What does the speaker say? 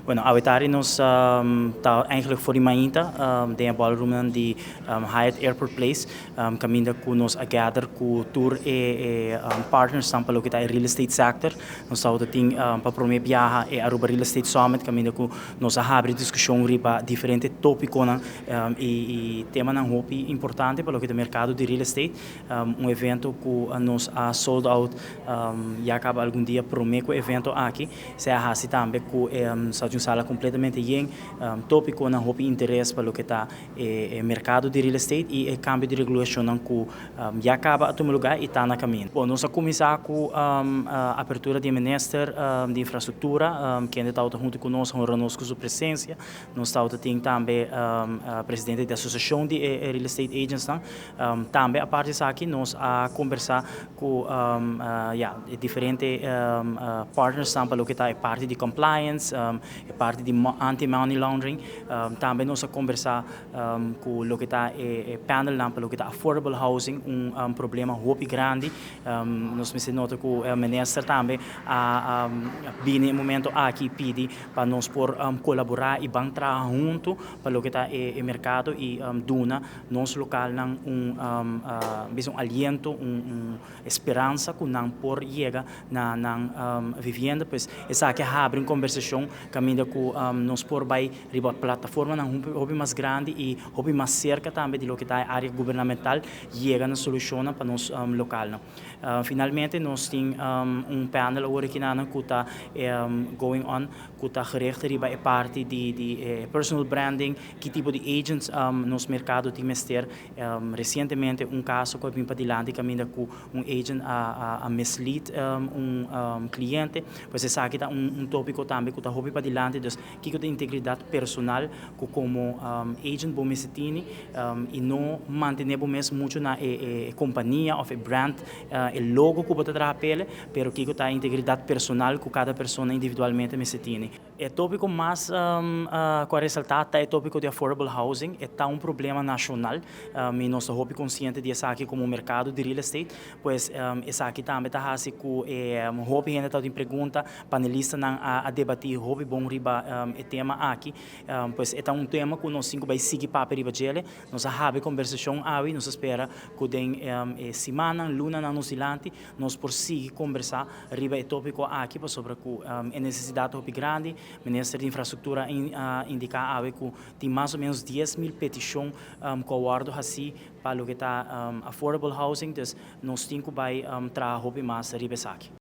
Bueno, awe tardi nos ta eigenlijk for di mainta den ballroom di Hyatt Airport Place, caminda cu nos a gather cu tur e partners pa loke ta real estate sector. Nos tin pa prome biaha e Aruba Real Estate Summit, caminda cu nos a habri discusion riba diferente topico y tema nan hopi importante pa loke ta mercado di real estate. Un evento cu nos a sold out ya caba algun dia prome cu e evento aki. Esey a haci tambe cu un sala completamente yen, topico nan hopi interes pa loke ta e mercado di real estate y e cambio di regulacion cu ya caba a tuma lugar y ta na caminda. Bon, nos a cuminsa cu apertura di minister di infrastructura, cu ta hunto cu nos, honra nos cu su presencia. Nos tin tambe presidente di asociacion di real estate agents. Tambe aparte aki nos a combersa cu ja, diferente partners pa loke ta e parti di compliance, e parti di anti-money laundering. Tambe nos a combersa cu loke ta e panel pa loke ta affordable housing, un problema hopi grandi. Nos mester nota cu e minister tambe a bin e momento aki pidi pa nos por colabora y ban traha hunto pa loke ta e mercado y duna nos local nan un aliento, un speransa cu nan por yega na nan vivienda. Pues esaki a habri un conversacion caminda cu nos por bay riba plataforma nan hopi mas grandi y hopi mas cerca tambe di loke ta area gubernamental, yega na solucion pa nos local. No? Finalmente nos tin un panel awor aki nan cu ta going on, cu ta gericht riba e parti di personal branding, ki tipo di agents nos mercado tin mester. Recientemente un caso cu a bin padilanti caminda cu un agent a mislead un cliente. Pues esaki ta un topico tambe cu ta hopi padilanti, dus kico ta integridad personal cu como agent bo mester tin y no mantene bo mes mucho na e compania of e brand, e logo cu bo ta traha pele, pero kico ta integridad personal cu cada persona individualmente mester tin. E topico mas cu a resalta ta e topico di affordable housing. Ta un problema nacional y nos ta hopi consciente di esaki como mercado di real estate. Pues esaki tambe ta haci cu hopi hende ta pregunta, panelista nan a debati hopi bon riba e tema aki. Pues ta un tema cu nos tin cu bay sigui papia riba djele. Nos a habri conversacion awe, nos ta spera cu den siman, luna nan nos dilanti, nos por sigui combersa riba e topico aki, pasobra cu e necesidad hopi grandi. Minister di Infrastructura a indica awe cu tin mas o menos 10 mil peticion cu a wordo haci pa loke ta affordable housing, dus nos tin cu bay traha hopi mas riba esaki.